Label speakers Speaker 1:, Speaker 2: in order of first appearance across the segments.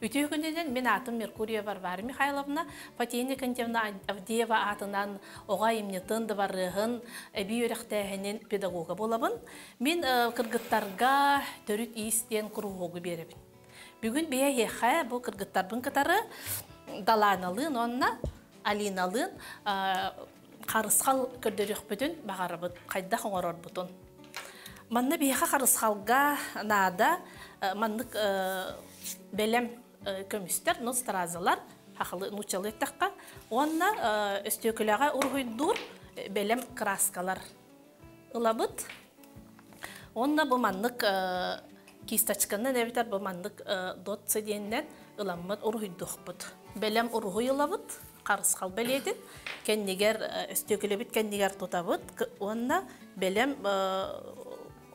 Speaker 1: Үтүө күнүнэн мин аатым Меркурия Варвара Михайловна, Фатина Никонтьевна Авдеева аатынан оҕо айымньытын, дыбарыаһын, эбии үөрэхтээһинин педагога буолабын. Мин кыргыттарга төрүт иис диэн куруһуогу биэрэбин. Бүгүн биһиэхэ бу кыргыттарбын кытары Далааналыын уонна Алиналыын харысхал көрдөрүөхпүтүн баҕарабыт, хайдах оҥорорбутун. Манна биһиэхэ харысхалга наада маннык бэлэм көмүстэр, ну, стразалар, хахалы нууччалыы эттэххэ, уонна өстүөкүлэҕэ уруһуйдуур бэлэм краскалар ылабыт. Уонна бу маннык кисточканан эбэтэр бу маннык дотца диэнинэн ыламмыт уруһуйдуохпут. Бэлэм уруһуй ылабыт, харысхал бэлиэтин кэннигэр өстүөкүлэбит кэннигэр тутабыт уонна бэлэм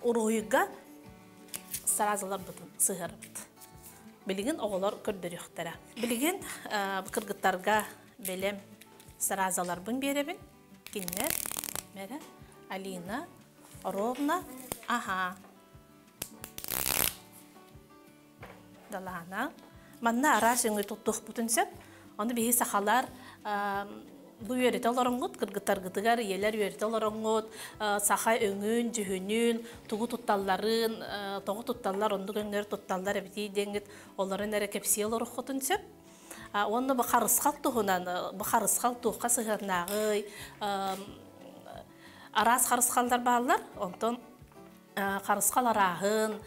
Speaker 1: уруһуйга сразуларбытын сыһыарабыт. Билигин оҕолор көрдөрүөхтэрэ. Билигин кыргыттарга бэлэм сразаларбын биэрэбин. Кинилэр мэрэ Алина ровно аха Далаана. Манна араас өҥү туттуохпутун сөп. Ону биһи сахалар бу үөрэтэ олороҥҥут, кыргыттаргытыгар ийэлэр үөрэтэ олороҥҥут, саха өҥүн, дьүһүнүн, тугу тутталларын, тоҕу тутталлар, оннук өҥнөрү тутталлар эбитий диэҥҥит олорон эрэ кэпсии олороххутун сөп. Уонна бу харысхал туһунан, бу харысхал туохха сыһыаннааҕый, араас харысхаллар бааллар, онтон харысхал арааһын,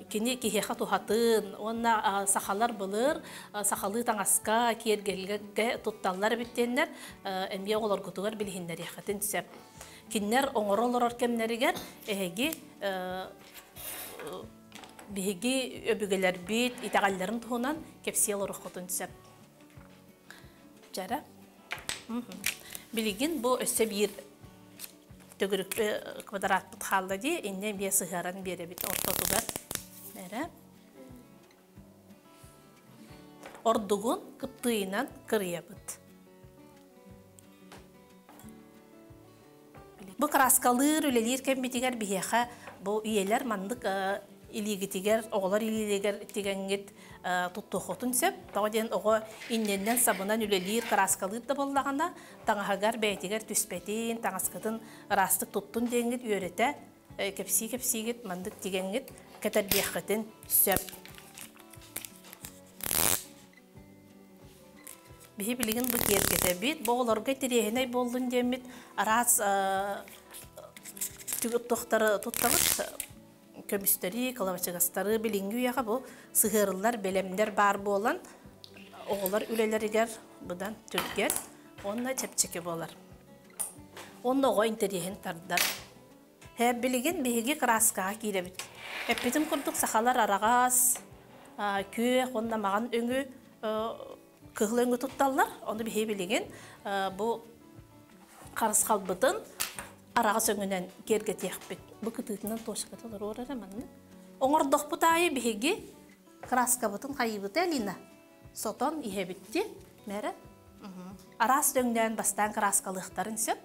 Speaker 1: кини киһиэхэ туһатын уонна сахалар былыр сахалыы таҥаска, киэргэлгэ тутталлар эбит диэннэр эмиэ оҕолоргутугар билиһиннэриэххитин сөп. Кинилэр оҥоро олорор кэмнэригэр эһиги биһиги өбүгэлэрбит итэҕэллэрин туһунан кэпсии олоруоххутун сөп. Дьара. Билигин бу өссө биир төгүрүк квадратпыт хаалла дии, иннэ эмиэ сыһыаран биэрэбит ортотугар. Эрэ. Ордугун кыптыыйынан кырыйабыт. Бу краскалыыр, үлэлиир кэммитигэр биһиэхэ бу ийэлэр маннык илиигитигэр, оҕолор илиилэригэр тигэҥҥит туттуоххутун сөп. Тоҕо диэн оҕо иннинэн сабынан үлэлиир, краскалыыр да буоллаҕына, таҥаһыгар бэйэтигэр түспэтин, таҥаскытын ыраастык туттун диэҥҥит үөрэтэ, кэпсии-кэпсиигит маннык тигэҥҥит кэтэрдиэххитин сөп. Биһи билигин бу киэргэтэбит, бу оҕолорго интэриэһинэй буоллун диэммит араас туохтары туттабыт, көмүстэри, кылабачыгастары билиҥҥи үйэҕэ бу сыһыарыллар бэлэмнэр баар буолан оҕолор үлэлэригэр быдан түргэн уонна чэпчэки буолар. Уонна оҕо интэриэһин тардар. Билигин биһиги кырааскаҕа киирэбит. Эппитим курдук сахалар араҕас, күөх уонна маҕан өҥү кыһыл өҥү тутталлар. Ону биһиги билигин бу харысхалбытын араҕас өҥүнэн киэргэтиэхпит. Бу кытыытынан точката олоруор эрэ маннык. Оҥордохпут аайы биһиги краскабытын хайыыбыта Алина сотон иһэбитти мэрэ араас өҥнөөн бастаан краскалыахтарын сөп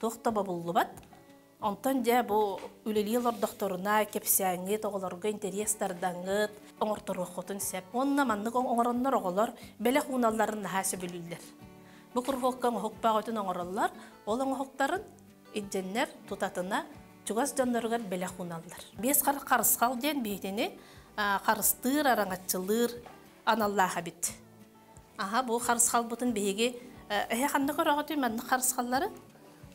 Speaker 1: туох да бобуллубат. Онтон дьэ бу үлэлии олордохторуна кэпсээҥҥит, оҕолорго интэриэс тардаҥҥыт, оҥорторуоххутун сөп. Уонна маннык оҥороннор оҕолор бэлэх ууналларын наһаа сөбүлүүллэр. Бу куруһуокка оҥоһук бөҕөтүн оҥороллор, ол оҥоһуктарын илдьэннэр тутатына чугас дьонноругар бэлэх ууналлар. Биэс харысхал диэн биһитини харыстыыр, араҥаччылыыр аналлаах эбит. Аха, бу харысхалбытын биһиги эһэ ханна көрөҕүтүй маннык харысхаллары?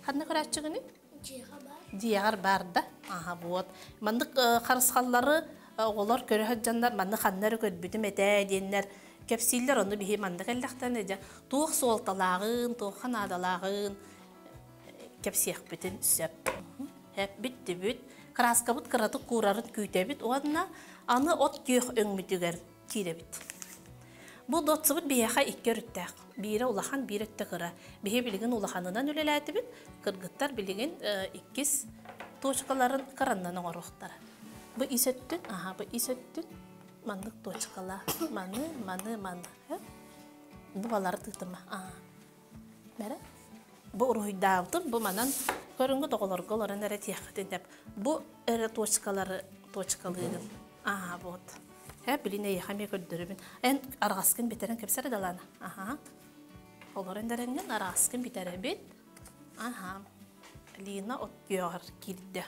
Speaker 1: Ханна көрөөччүгүнүй?
Speaker 2: Дьиэҕэ баар.
Speaker 1: Дьиэҕэр баар да? Аха, вот. Маннык харысхаллары оҕолор көрө сылдьаннар манны ханна эрэ көрбүтүм этээ диэннэр кэпсииллэр. Ону биһи манна кэллэхтэринэ дьэ туох суолталааҕын, туохха наадалааҕын кэпсиэхпитин сөп. Бүттүбүт. Краскабыт кыратык куурарын күүтэбит уонна аны от күөх өҥмүтүгэр киирэбит. Бу дотсубут биһиэхэ икки өрүттээх. Биирэ улахан, биир өттө кыра. Биһи билигин улаханынан үлэлээтибит, кыргыттар билигин иккис точкаларын кыраннан оҥоруохтара. Бу ис өттүн, аха, бу ис өттүн маннык точкалаа. Маны, маны, маны. Бу балары тыытыма. Аа. Бэрэ. Бу уруһуйдаабытым, бу манан көрүҥҥүт оҕолорго олорон эрэ тиэххитин деп. Бу эрэ точкалары точкалыыгын. Аа, вот. Хэ, билин эйиэхэ эмиэ көрдөрөбүн. Эн арҕаскын бүтэрэн кэпсэр далаана. Аха. Олорон дэрэҥҥин арааскын бүтэрэбит. Аха. Лина от күөҕэр киирдэ.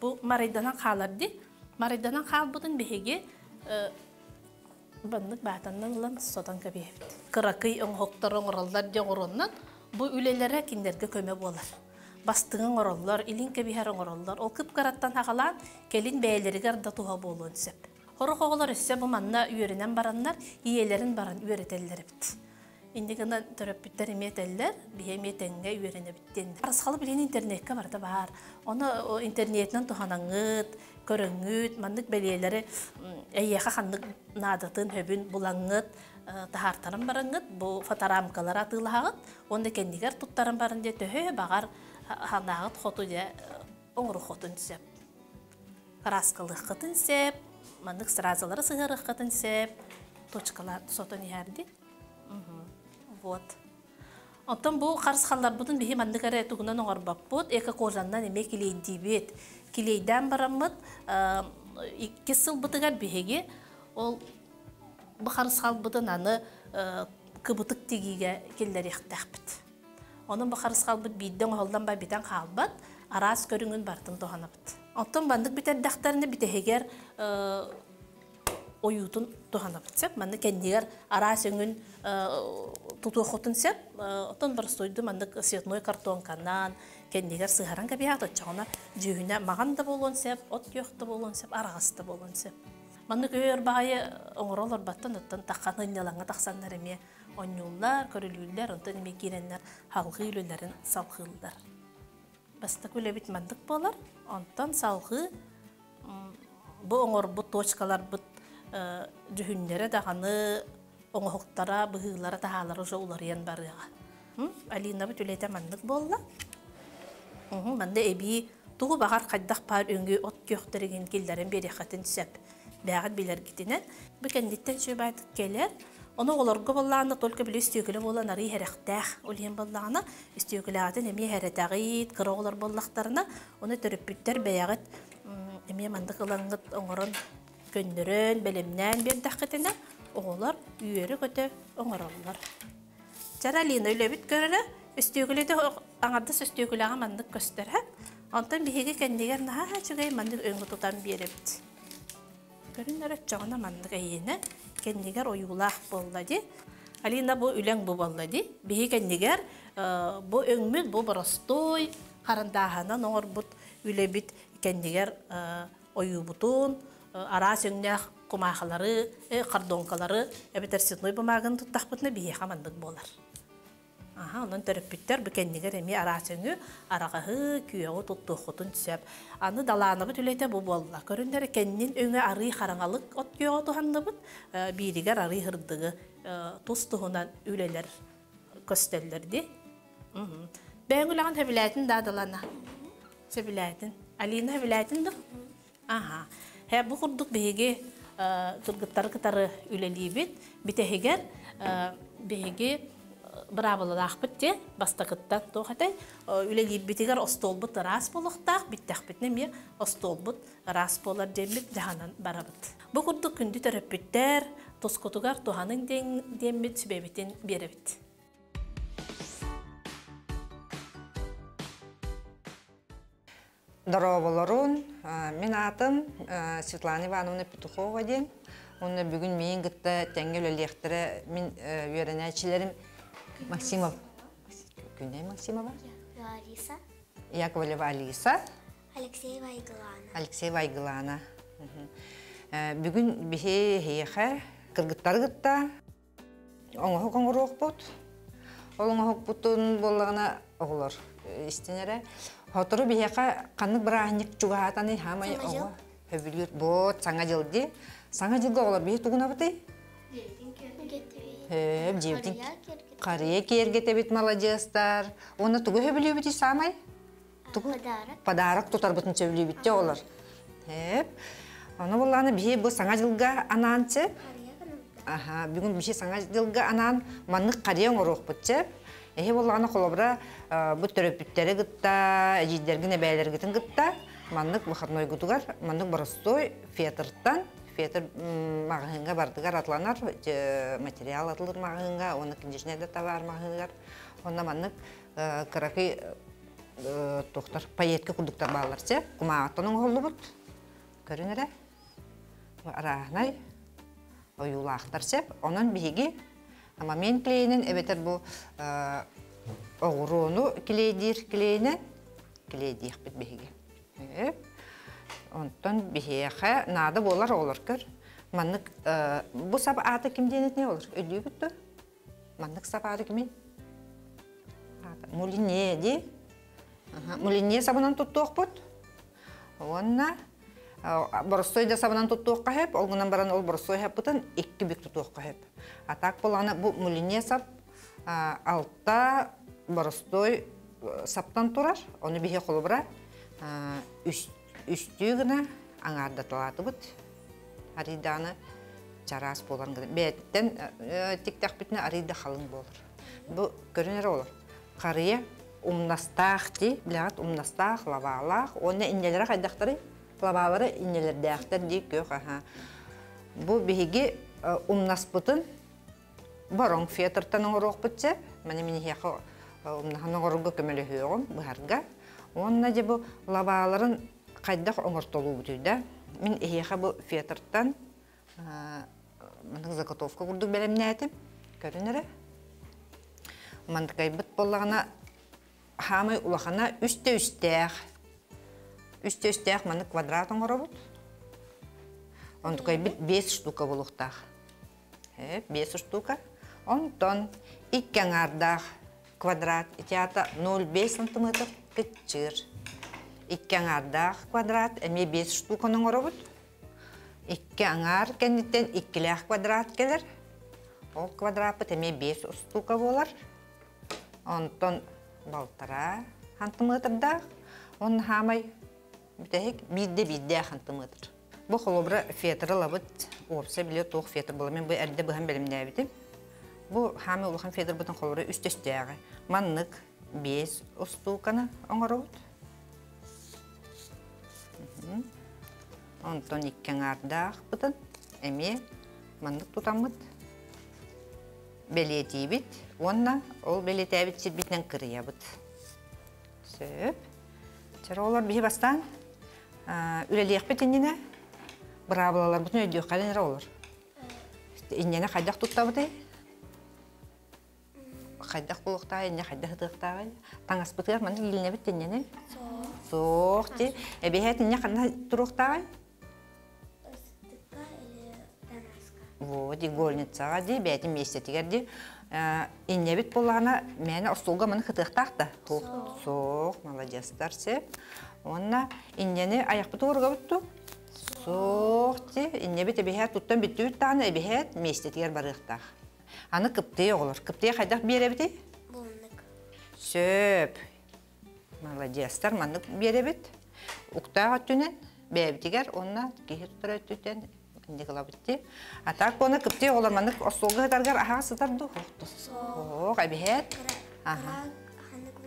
Speaker 1: Бу марайданан хаалар ди. Марайданан хаалбытын биһиги баннык баатаннан ылан сотон кэбиһэбит. Кыракый оҥоһуктар оҥороллор диэн оҥороннон бу үлэлэрэ кинилэргэ көмө буолар. Бастыҥы оҥороллор, илин кэбиһэр оҥороллор. Ол кып-кыраттан аҕалаан кэлин бэйэлэригэр да туһа буолуон сөп. Сорох оҕолор өссө бу манна үөрэнэн бараннар, ийэлэрин баран үөрэтэллэр эбит. Инньэ гынан төрөппүттэр эмиэ этэллэр, биһи эмиэ тэҥҥэ үөрэнэбит диэн. Харысхалы билигин интернеккэ барыта баар. Ону интернетинэн туһанаҥҥыт, көрөҥҥүт, маннык бэлиэлэри эйиэхэ ханнык наадатын, хөбүн булаҥҥыт, таһаартаран бараҥҥыт, бу фоторамкалары атыылаһаҕыт уонна кэннигэр туттаран баран дьэ төһө баҕар санааҕыт хоту дьэ оҥоруоххутун сөп. Кырааскалыаххытын сөп, маннык сразалары сыһыарыаххытын сөп, точкалар сотон иһэрди. Вот. Оттон бу харысхалларбытын биһи маннык эрэ тугунан оҥорбоппут, эко-кожаннан эмиэ килиэйдиибит. Килиэйдээн бараммыт иккис сылбытыгар биһиги ол бу харысхалбытын аны кыбытык тигиигэ киллэриэхтээхпит. Онон бу харысхалбыт биирдэ оҥоһуллан барбитан хаалбат, араас көрүҥүн барытын туһанабыт. Оттон маннык бүтэрдэхтэринэ бүтэһигэр ойуутун туһанабыт сөп. Манна кэннигэр араас өҥүн тутуоххутун сөп. Оттон боростуойду маннык цветной картонканан кэннигэр сыһаран кэбиһэҕит, оччоҕуна дьүһүнэ маҕан да буолуон сөп, от күөх да буолуон сөп, араҕас да буолуон сөп. Маннык өөр баҕайы оҥоро олорботтон, оттон таххан ынньалаҥҥа тахсаннар эмиэ онньууллар, көрүлүүллэр, онтон эмиэ киирэннэр салҕыы үлэлэрин салҕыыллар. Бастакы үлэбит маннык буолар. Онтон салҕыы бу оҥорбут точкаларбыт дьүһүннэрэ даҕаны оҥоһуктара, быһыылара, таһаалара уже уларыйан барыаҕа. Алинабыт үлэтэ маннык буолла. Манна эбии тугу баҕар хайдах баар өҥү от күөхтэригин киллэрэн биэриэххитин сөп. Бэйэҕит билэргитинэн. Бу кэнниттэн сүбэбит кэлэр. Ону оҕолорго буоллаҕына только били өстүөкүлэ буолан арыый сэрэхтээх. Ол иһин буоллаҕына өстүөкүлэҕитин эмиэ сэрэтэҕит, кыра оҕолор буоллахтарына, ону төрөппүттэр бэйэҕит эмиэ маннык ылаҥҥыт оҥорон көннөрөн, бэлэмнээн биэрдэххитинэ оҕолор үөрэ-көтө оҥороллор. Чара Алина үлэбит көрөрө, өстүөкүлэтэ аҥардас өстүөкүлэҕэ маннык көстөр. Онтон биһиги кэннигэр наһаа үчүгэй маннык өҥү тутан биэрэбит. Көрүн эрэ оччоҕуна маннык эйиэнэ кэннигэр ойуулаах буолла дии. Алина бу үлэҥ бу буолла дии. Биһи кэннигэр бу өҥмүт бу боростуой харандааһынан оҥорбут үлэбит кэннигэр ойуубутун араас өҥнөөх кумаахылары, кардонкалары эбэтэр цветной бумаганы туттахпытына биһиэхэ маннык буолар. Аха, онон төрөппүттэр бу кэннигэр эмиэ араас өҥү, араҕаһы, күөҕү туттуоххутун сөп. Аны далаанабыт үлэтэ бу буолла. Көрүннэр кэннин өҥө арыы хараҥалык от күөҕү туһанныбыт, бииригэр арыы һырдыгы тус-туһунан үлэлэр көстөллөр дии. Бэйэҥ үлэҕин сөбүлээтин да Далана? Сөбүлээтин. Алина сөбүлээтин да? Аха. Һэ, бу курдук биһиги кыргыттары кытары үлэлиибит. Бүтэһигэр биһиги быраабылалаахпыт диэн бастакыттан туох этэй үлэлиирбитигэр остуолбут ыраас буолуохтаах, бүттэхпитинэ эмиэ остуолбут ыраас буолар диэммит дьаһанан барабыт. Бу курдук күндү төрөппүттэр тускутугар туһаныҥ диэммит сүбэбитин биэрэбит.
Speaker 2: Дорооболорун, мин аатым Светлана Ивановна Петухова диэн. Уонна бүгүн миин кытта тэҥҥэ үлэлиэхтэрэ мин үөрэнээччилэрим Максимов Күннэй Максимова
Speaker 3: Алиса
Speaker 2: Яковлева Алиса
Speaker 3: Алексеева Айгылаана
Speaker 2: Алексеева Айгылаана Бүгүн биһи эһиэхэ кыргыттары кытта Оҥоһук оҥоруохпут. Ол оҥоһукпутун буоллаҕына оҕолор истин эрэ. Сотору биһиэхэ ханнык бырааһынньык чугаһаатаный хаамай оҕо сөбүлүүр буот саҥа дьыл дии. Саҥа дьылга оҕолор биһи тугунабытый? Хөп, дьиэбитин харыйа киэргэтэбит маладьыастар. Уонна тугу сөбүлүүбүтүй саамай? Тугу?
Speaker 3: Подарок.
Speaker 2: Подарок тутарбытын сөбүлүүбүт дии оҕолор. Хөп. Ону буоллаҕына биһи бу саҥа дьылга анаан сөп. Аха, бүгүн биһи саҥа дьылга анаан маннык харыйа оҥоруохпут сөп. Эһи буоллаҕына холобура бу төрөппүттэри кытта, эдьиийдэргин, эбээлэргитин кытта маннык выходнойгутугар маннык боростуой фетртан, Фетр маҕаһыыҥҥа бардыгар атланар, материал атылыр маҕаһыыҥҥа, уонна кондиционер да табаар маҕаһыыгар. Онно маннык кыракый тохтор пайетка курдуктар бааллар чэ. Кумааҕыттан оҥоһуллубут. Көрүн эрэ. Арааһынай ойуулаахтар сөп. Онон биһиги момент клейинэн эбэтэр бу оҕуруону клейдиир клейинэн клейдиэхпит биһиги. Онтон биһиэхэ наада буолар оҕолор көр. Маннык бу сап аата ким диэн этине олор? Өйдүүгүт дуо? Маннык сап аата кимий? Мулине дии. Мулине сабынан туттуохпут. Уонна боростуой да сабынан туттуохха сөп, ол гынан баран ол боростуой саппытын икки бүк тутуохха сөп. А так буоллаҕына бу мулине сап алта боростуой саптан турар, ону биһи холобура үстүү гына аҥаардаталаатыбыт. Арыйдааны чараас буолан гына бэйэтиттэн тиктэхпитинэ арый да халыҥ буолар. Бу көрүн эрэ олор. Харыйа умнастаах дии, билэҕит умнастаах, лабаалаах уонна иннэлэрэ хайдахтарый? Лабаалары иннэлэрдээхтэр дии күөх аһа. Бу биһиги умнаспытын бороҥ фетртан оҥоруохпут сөп. Маны мин эһиэхэ умнаһан оҥорорго көмөлөһүөҕүм быһарга. Уонна дьэ бу лабааларын хайдах оҥортолуубутуй да? Мин эһиэхэ бу фетртан маннык заготовка курдук бэлэмнээтим. Көрүн эрэ. Мандыкайбыт буоллаҕына хаамай улахана үстэ үстээх. Үстэ үстээх маннык квадрат оҥоробут. Онтукайбыт 5 штука буолуохтаах. 5 штука. Онтон икки аҥаардаах квадрат ити аата 0,5 сантиметр кыччыыр. Икки аҥаардаах квадрат эмиэ 5 штуканы оҥоробут. Икки аҥаар кэнниттэн иккилээх квадрат кэлэр. Ол квадраппыт эмиэ 5 устуука буолар. Онтон балтараа хантымыатырдаах. Онно хаамай бүтэһик биирдэ биирдээх хантымыатыр. Бу холобура фетр ылабыт. Уопсай билэ туох фетр буола. Мин бу эрдэ быһан бэлэмнээбитим. Бу хаамай улахан фетрбытын холобура үс төстөөҕө. Маннык 5 устууканы оҥоробут. Онтон икки аҥаардаахпытын эмиэ маннык тутаммыт бэлиэтиибит уонна ол бэлиэтээбит сирбитинэн кырыйабыт. Сөп. Чара олор биһи бастаан үлэлиэхпит иннинэ быраабылаларбытын өйдүөххэ эрэ олор. Инньэни хайдах туттабытый? Хайдах буолуохтааҕый, инньэ хайдах ытыахтааҕый? Таҥаспытыгар маннык иилинэбит инньэни? Суох. Суох дии. Эбиһээт инньэ ханна туруохтааҕый?
Speaker 3: Ыстыкка или таҥаска.
Speaker 2: Вот, игольницаҕа дии, бэйэтин миэстэтигэр дии. Инньэбит буоллаҕына, мээнэ остуолга маны хытыахтаах да? Суох, маладьыастар сөп. Уонна инньэни айахпыт уоругабыт дуу? Суох дии. Инньэбит эбиһээт туттан бүттүбүт даҕаны эбиһээт миэстэтигэр барыахтаах. Аны кыптыый оҕолор. Кыптыый хайдах биэрэбитий?
Speaker 3: Булуннук.
Speaker 2: Сөп. Маладьыастар маннык биэрэбит. Уктаах өттүнэн бэйэбитигэр уонна киһи тутар өттүттэн инник ылабыт дии. А так уонна кыптыый оҕолор маннык остуолга сытаргар аһаҕас сытар дуу? Суох, эбиһээт. Аха.
Speaker 3: Ханнык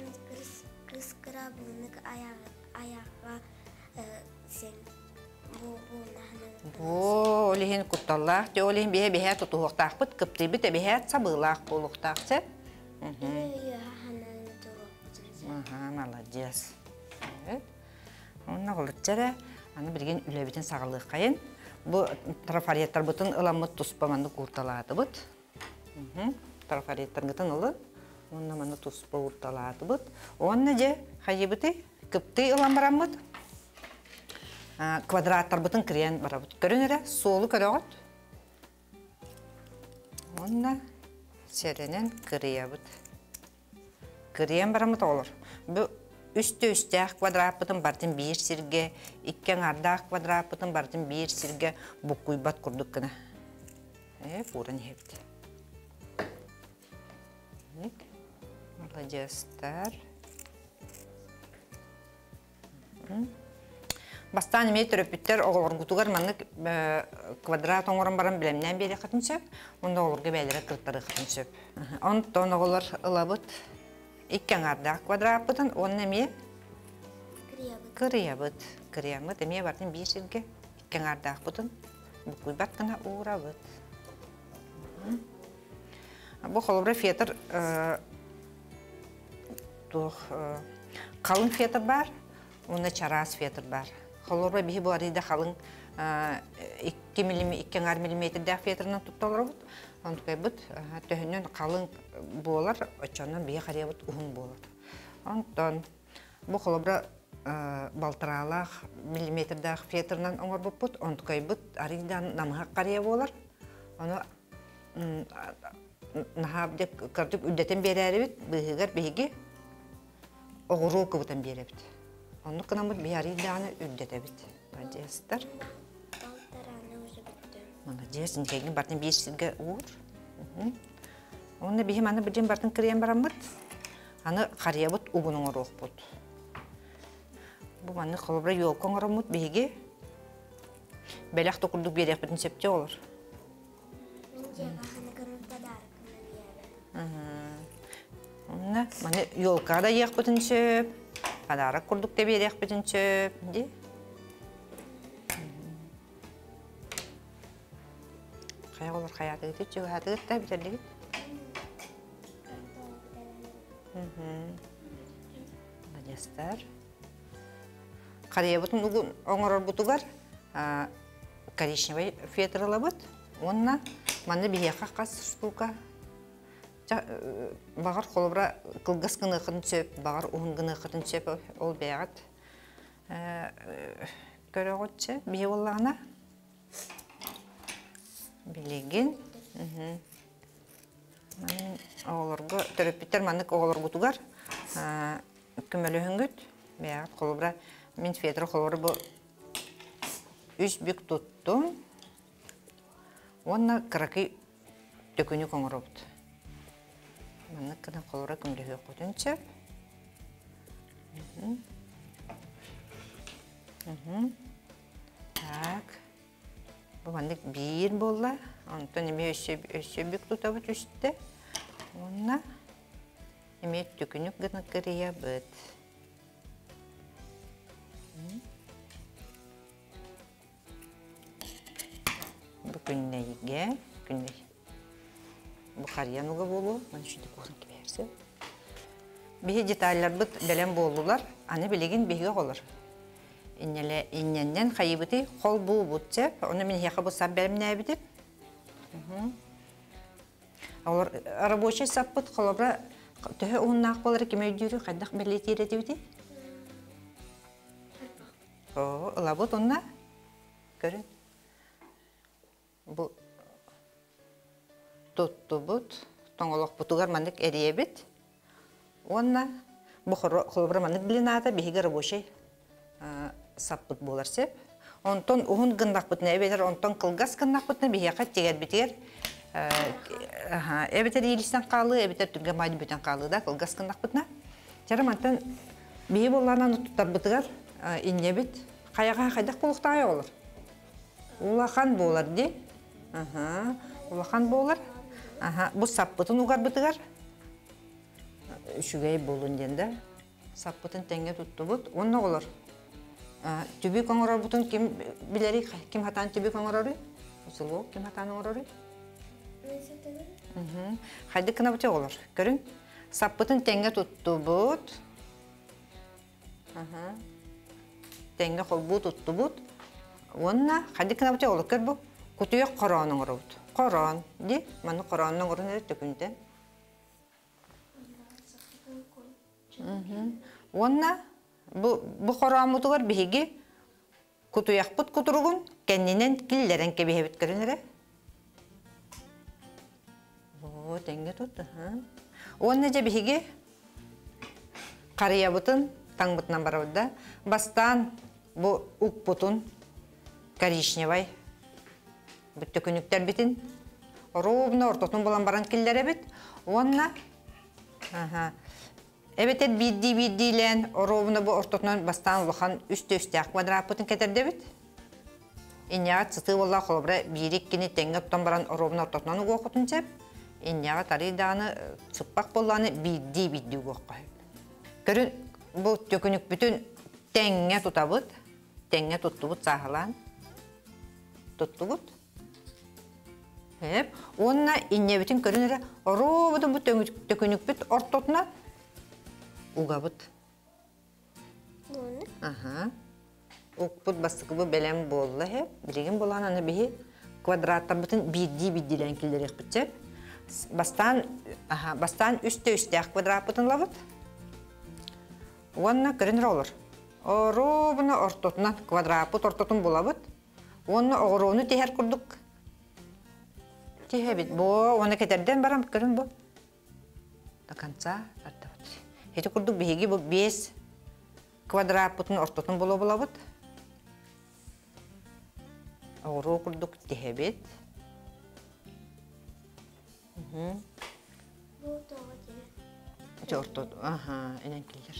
Speaker 3: кыс кыра булуннук аяҕа сен
Speaker 2: Бу ол иһин кутталлаах, дьэ ол иһин биһэ биһэ тутуһуохтаахпыт, кыптыйбыт эбиһээт сабыылаах буолуохтаах сөп. Аха, маладьыас. Онно олучча эрэ, аны билигин үлэбитин саҕалыаххайын. Бу трафареттарбытын ыламмыт туспа маннык уурталаатыбыт. Трафареттаргытын ылын. Уонна маны туспа уурталаатыбыт. Уонна дьэ хайыбытый? Кыптый ылан бараммыт. Квадраттарбытын кырыйан барабыт. Көрүн эрэ, суолу көрөҕүт. Уонна сэрэнэн кырыйабыт. Кырыйан бараммыт оҕолор. Бу үстэ үстээх квадраппытын барытын биир сиргэ, икки аҥаардаах квадраппытын барытын биир сиргэ буккуйбат курдук гына. Э, кууран иһэбит. Маладьыастар. Бастаан эмиэ төрөппүттэр оҕолоргутугар маннык квадрат оҥорон баран бэлэмнээн биэриэххитин сөп, уонна оҕолорго бэйэлэрэ кыртарыаххытын сөп. Онтон оҕолор ылабыт икки аҥаардаах квадраппытын уонна эмиэ кырыйабыт. Кырыйаммыт эмиэ барытын биир сиргэ икки аҥаардаахпытын. Буккуйбат гына уурабыт. Бу холобура фетр туох халыҥ фетр баар, уонна чараас фетр баар. Холобура биһи бу арыйда халыҥ 2 мм, 2,5 миллиметрдээх фетрынан тутта олоробут. Онтукайбыт төһөннөн халыҥ буолар, оччонон биһи харыйабыт уһун буолар. Онтон бу холобура балтараалаах миллиметрдээх фетрынан оҥорбуппут, онтукайбыт арыйдан намыһах харыйа буолар. Ону наһаа кырдьык үрдэтэн биэрээрибит, быыһыгар биһиги оҕуруо кыбытан биэрэбит. Оннук гынаммыт биһи арыый даҕаны үрдэтэбит. Молодецтар. Молодец, инкэгин бартын биир сиргэ уур. Уонна биһи маны билин бартын кырыйан бараммыт, аны харыйабыт угун оҥоруохпут. Бу маннык холобура елка оҥороммут биһиги бэлэх да курдук биэриэхпитин сөптөөх олор. Онно маны елка да иэхпитин сөп, подарок курдук да биэриэхпитин сөп дии. Хайа олор хайаатыгыт чугаһаатыгыт да бүтэллигит? Молодецтар. Харыйабытын угун оҥорорбутугар коричневый фетр ылабыт уонна манна биһиэхэ хас штука баҕар холобура кылгас гыныаххытын сөп, баҕар уһун гыныаххытын сөп ол бэйэҕит көрөҕүтчэ биһи буоллаҕына билигин оҕолорго төрөппүттэр маннык оҕолоргутугар көмөлөһүҥҥүт бэйэҕит холобура мин фетр холобура бу үс бүк туттум уонна кыракый төкүнүк оҥоробут. Маннык гына холобура көмөлөһүөххүтүн сөп. Так. Бу маннык биир буолла. Онтон эмиэ өссө, өссө бүк тутабыт үстэ. Уонна эмиэ төкүнүк гына кырыйабыт. Бу күннэйгэ, күннэй. Бу харыйан уга буолуо, маны сүдү куһун кибээрсэ. Биһи деталларбыт бэлэм буоллулар, аны билигин биһиги оҕолор. Иннэлэ иннэннэн хайыбыты холбуубут сөп, ону мин эһиэхэ бу сап бэлэмнээбитим. Олор рабочий саппыт холобура төһө уһуннаах буолара ким өйдүүрүй, хайдах бэлиэтиир этибитий? Оо, ылабыт уонна көрүн. Бу туттубут тоҥолохпутугар маннык эрийэбит уонна бу холобура маннык длината биһиги рабочий саппыт буолар сөп. Онтон уһун гыннахпытына эбэтэр онтон кылгас гыннахпытына биһиэхэ тигэрбитигэр эбэтэр иилистэн хаалыы, эбэтэр түргэн баайы бүтэн хаалыы да кылгас гыннахпытына. Чара мантан биһи буоллаанан туттарбытыгар инньэбит хайаҕа хайдах буолуохтааҕый оҕолор? Улахан буолар дии. Улахан буолар. Бу саппытын угарбытыгар үчүгэй буолун диэн да. Саппытын тэҥҥэ туттубут. Уонна оҕолор түбүк оҥорорбутун ким билэрий? Ким хатаан түбүк оҥороруй? Усулуок ким хатаан оҥороруй? Хайдык гынабыт оҕолор? Көрүҥ. Саппытын тэҥҥэ туттубут. Тэҥҥэ холбуу туттубут. Уонна хайдык гынабыт оҕолор көр бу кутуйах хороон оҥоробут. Хороон ди маны хороонун оҥорон эрэ төкүнтэн. Уонна бу, бу хорооммутугар биһиги кутуйахпыт кутуругун кэннинэн киллэрэн кэбиһэбит көрүн эрэ. Оо, тэҥҥэ тут. Уонна дьэ биһиги харыйабытын таҥмытынан барабыт да. Бастаан бу укпутун коричневай бүттөкүнүктэрбитин ровно ортотун булан баран киллэрэбит уонна эбэтэр биирдии биирдиилээн ровно бу ортотунан бастаан улахан үс төстээх квадраппытын кэтэрдэбит инньэҕэ сытыы буоллаах холобура биири иккини тэҥҥэ оттон баран ровно ортотунан угуоххутун сөп инньэҕэ тарый даҕаны сыппах буоллаҕына биирдии биирдии угуохха сөп көрүн бу төкүнүкпүтүн тэҥҥэ тутабыт тэҥҥэ туттубут сааһылаан туттубут. Хеп. Уонна иннебитин көрүн эрэ оруобутун бу төкүнүкпүт ортотунан угабыт. Аха. Укпут бастакыбы бэлэм буолла хеп. Билигин булан аны биһи квадраттарбытын биирдии биирдиилээн киллэриэхпит сөп. Бастаан, аха, бастаан үстэ үстээх квадраппытын ылабыт. Уонна көрүн эрэ олор. Оруобуна ортотунан квадраппыт ортотун булабыт. Уонна оҕуруону тиһэр курдук тиһэбит. Бу уонна кэтэрдэн баран көрүн бу. До конца тардабыт. Ити курдук биһиги бу биэс квадраппытын ортотун була булабыт. Оҕуруо курдук тиһэбит.
Speaker 3: Бу тоҕо диэн?
Speaker 2: Ити ортот, аха, инэн киллэр.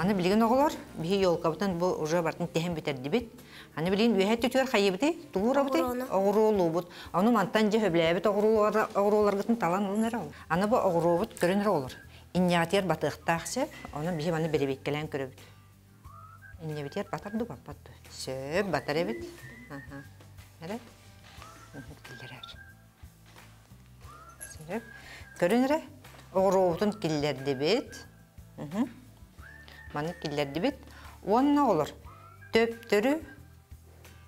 Speaker 2: Аны билигин оҕолор, биһи елкабытын бу уже бартын тэһэн бүтэрдибит. Аны билигин үөһэ өттүтүгэр хайыбыты, тугуурабыты, оҕуруолуубут. Ону мантан дьэ хөбүлээбит оҕуруоларгытын талан ылын эрэ ол. Аны бу оҕуруобут көрөн эрэ олор. Инньэҕитигэр батыахтаах сөп, ону биһи маны бэрэбиэккэлээн көрөбүт. Инньэбитигэр батар ду баппат ду? Сөп, батар эбит. Аха. Эрэ? Киллэрэр. Сөп. Көрүн эрэ, оҕуруобутун киллэрдибит. Маны киллэрдибит. Уонна олор төптөрү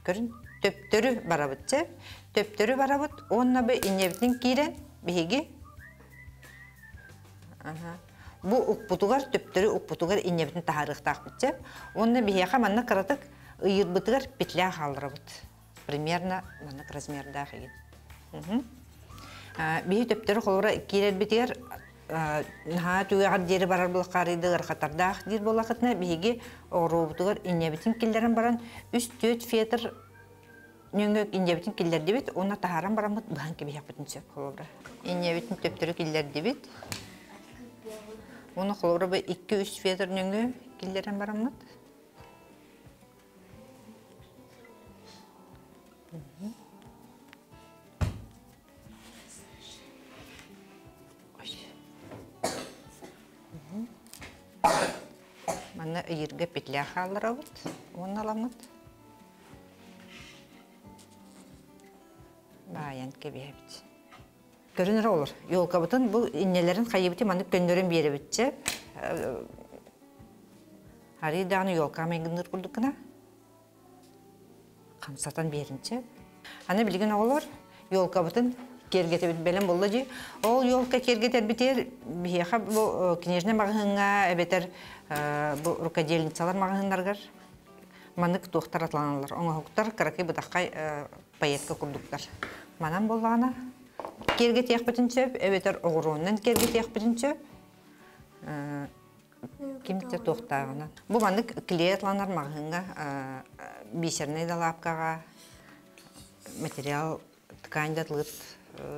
Speaker 2: көрүн төптөрү барабыт чэ. Төптөрү барабыт уонна бу инньэбитин киирэн биһиги бу укпутугар төптөрү укпутугар инньэбитин таһаарыахтаахпыт чэ. Уонна биһиэхэ манна кыратык ыйыырбытыгар петля хаалларабыт. Примерно маннык размердаах игин. Биһи төптөрү холобура киирэрбитигэр наһаа түгэҕэр диэри барар булаххаарыйда ыарахаттардаах диир буоллахытына биһиги оҕуруобутугар инньэбитин киллэрэн баран үс-түөрт фетр нөҥүө инньэбитин киллэрдибит уонна таһааран бараммыт быһан кэбиһиэхпитин сөп холобура. Инньэбитин төптөрү киллэрдибит. Уонна холобура бу икки-үс фетр нөҥүө киллэрэн бараммыт. Манна ыйырга петля хаалларабыт уонна аламмыт. Баайан кэбиһэбит. Көрүн эрэ олор. Елкабытын бу иннэлэрин хайыбыты маннык көннөрөн биэрэбитчэ. Арый даҕаны елка майгынныыр курдук гына хамсатан биэринчэ. Аны билигин оҕолор елкабытын киэргэтэбит бэлэм буолла дии. Ол елка киэргэтэрбитигэр биһиэхэ бу книжный маҕаһыыҥҥа эбэтэр бу рукодельницалар маҕаһыыннарыгар маннык туохтар атланаллар. Оҥоһуктар кыракый бытаххай пайетка курдуктар. Манан буоллаҕына киэргэтиэхпитин сөп эбэтэр оҕуруоннан киэргэтиэхпитин сөп. Ким да туохтааҕынан. Бу маннык клеетланар маҕаһыыҥҥа бисернай да лаапкаҕа материал ткань да ылыт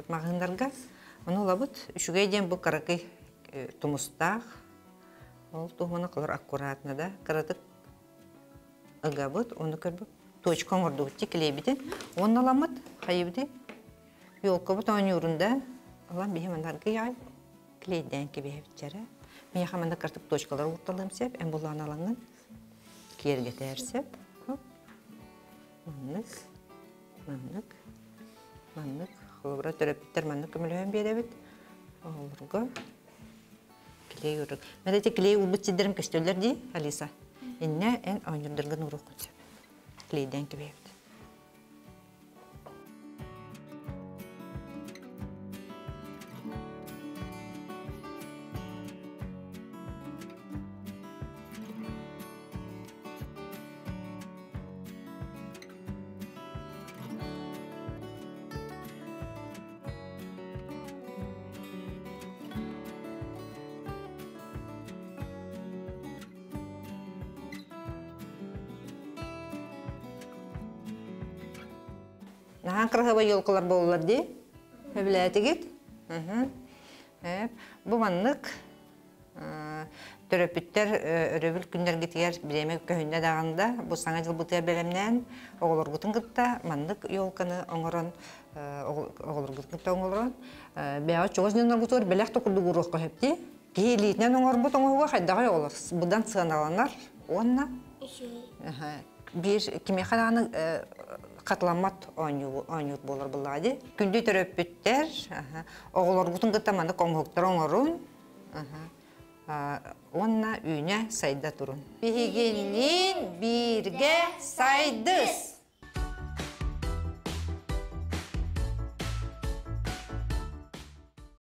Speaker 2: маҕаһыыннарга. Ону ылабыт. Үчүгэй диэн бу кыракый тумустаах. Ол туһунан кылар аккуратно да кыратык ыгабыт, ону көрбүт точка оҥордубут клейбитин. Уонна ыламмыт хайыбытый елкабыт оонньуурун да ылан биһи манаргы яҕай клейдээн кэбиһэбитчэрэ. Миэхэ манна кыртык точкалар уурталыам сөп, эн булаан алаҥҥын киэргэтээр сөп. Маннык, маннык, маннык. Холобура төрөппүттэр маннык көмөлөһөн биэрэбит. Оҕолорго клей урук. Мен эти клей уурбут сирдэрим көстөллөр дии, Алиса. Иннэ эн оонньуурдаргын ууруоххун сөп. Клейдээн кэбиһэбит. Наһаа кыраһыабай елкалар буоллар дии. Сөбүлээтигит? Бу маннык төрөппүттэр өрөбүл күннэргитигэр бириэмэ көһүннэ даҕаны да бу саҥа дьылбытыгар бэлэмнээн оҕолоргутун кытта маннык елканы оҥорон оҕолоргутун кытта оҥорон бэйэҕэ чугас дьонноргутугар бэлэх да курдук ууруохха сөп дии. Киһи илиитинэн оҥорбут оҥоһуга хайдаҕый оҕолор быдан сыаналанар уонна биир кимиэхэ даҕаны хатыламмат оонньуур буолар буоллаҕа дии. Күндү төрөппүттэр оҕолоргутун кытта маннык оҥоһуктары оҥорун уонна үүнэ сайда турун. Биһигинниин бииргэ сайдыс!